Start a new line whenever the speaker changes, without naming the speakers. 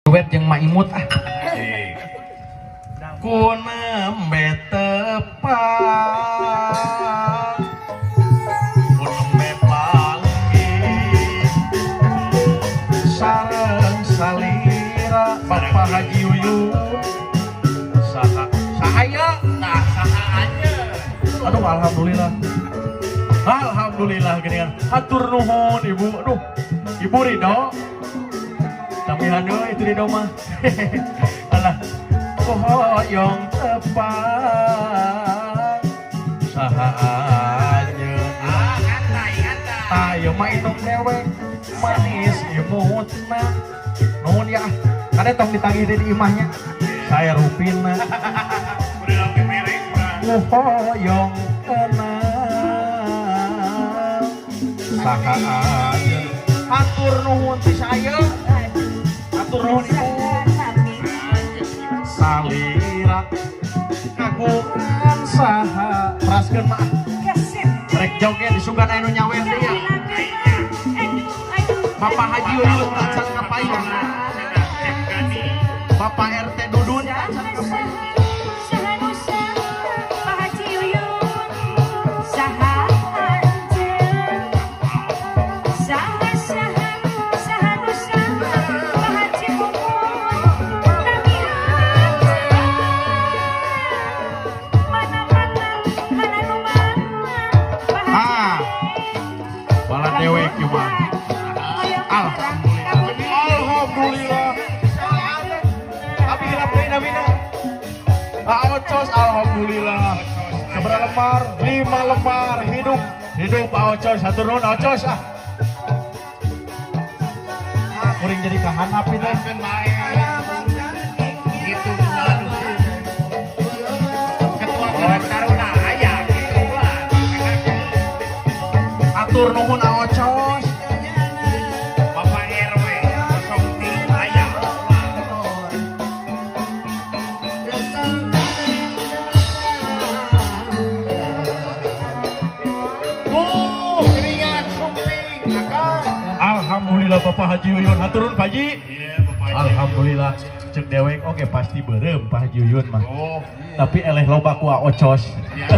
Duet jeung Maimut ah. Ku nembe tepang, ku nembe panggih sareng salira Bapak Haji Uyun. Saha sahaya?
Nah, saha aja.
Aduh, alhamdulillah. Alhamdulillah geuningan. Hatur nuhun, Ibu. Aduh, Ibu ridho. Tambihan deui itu ridho mah. Alah, hoyong tepang saha anjeun.
Ah, ngantai, ngantai.
Tah, ieu mah indung dewek manis imutna. Nuhun ya. Kade tong ditagih di imahnya. Saya rupina.
Udah lagi merek, udah.
Hoyong kenal saha anjeun. Hatur nuhun ti saya. Hatur nuhun, Ibu. Salira kagungan saha? Teraskeun mah. Rek joget disugan aya nu nyawer deui ya. Bapak Haji Uyun tacan kapayun. Bapak RT Dudun tacan kapayun.
Pak Haji Uyun, saha anjeun? Saha, saha, saha nu saha? Pak Haji Mumun, nami anjeun? Mana, mana, mana nu mana, Pak Haji?
Ah. Bala dewek ieu mah. Alhamdulillah. Alhamdulillah. Abi hilap deui namina. Ah, Ocos, alhamdulillah. Seberapa lembar? 5 lembar. Hidup. Hidup Pak Ocos. Hatur nuhun, Ocos ah. Ah, kuring jadi kahanap itu.
Kan bae. Gitu aduh. Ketua Karang Taruna aya gitu lah.
Hatur nuhun, Ocos.
Bapak RW 03 aya. Tuh, geuningan sumping akang.
Alhamdulillah, Bapak Haji Uyun. Hatur nuhun, Pak Haji.
Iya, Bapak Haji.
Alhamdulillah. Cek dewek oke pasti beureum Pak Haji Uyun mah.
Oh,
Tapi eleh loba ku Ocos.
iya.